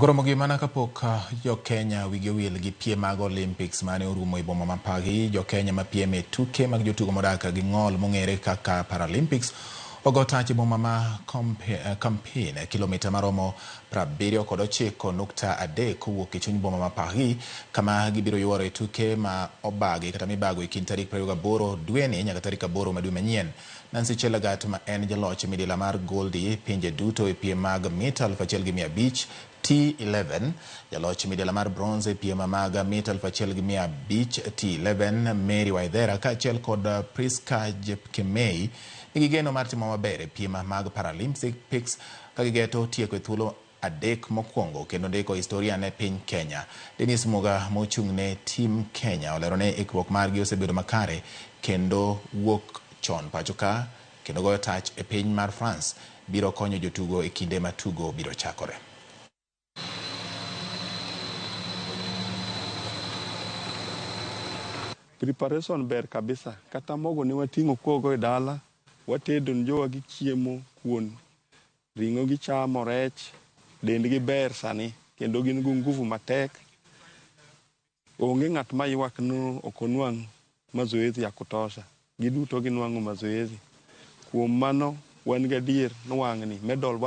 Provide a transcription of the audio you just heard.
Koro gi mana kapok jo Kenya wigi owil gi piem mag Olympics mane orumo e boma ma Paris, jo Kenya mapiem e tuke mag jotugo modak gi ng'ol mong'ere kaka Paralympics ogo tach e boma ma Compiègne, kilomita maromo 79.3 kowuok e chuny boma ma Paris, kama gibiro yuoro e tuke ma obagi kata mibago e kind tarik 28 dweni nyaka tarik 8 ma dwe manyien. Nancy Chelagat ma en jaloch midila mar Goldie pinje duto e piem mag mita 1500 T11, jaloch midila mar bronze e piem mag mita 1500 T11 Mary Waithera kaachiel kod Prisca Jepkemei nigi geno mar timo maber e piem mag Paralympics ka gigeto tieko e thuolo adek mokwongo kendo ndiko historia ne piny Kenya. Dennis Muga mochung' ne team Kenya olero ni ikruok margi osebedo makare kendo wuok chon pacho ka kendo goyo tach e piny mar France biro konyo jotugo e kinde ma tugo biro chakore. Preparation ber kabisa. Kata mogo ne wating'o kogo e dala, watedo ne jowa gichiemo kuon, ring'o gichamo, rech, dendgi ber sani kendo gin gi nguvu matek. Onge ng'at ma ywak no ok onwang' mazoezi ya kutosha. Giduto ginwang'o mazoezi. Kuom mano wan gadier ni wang'ni medal.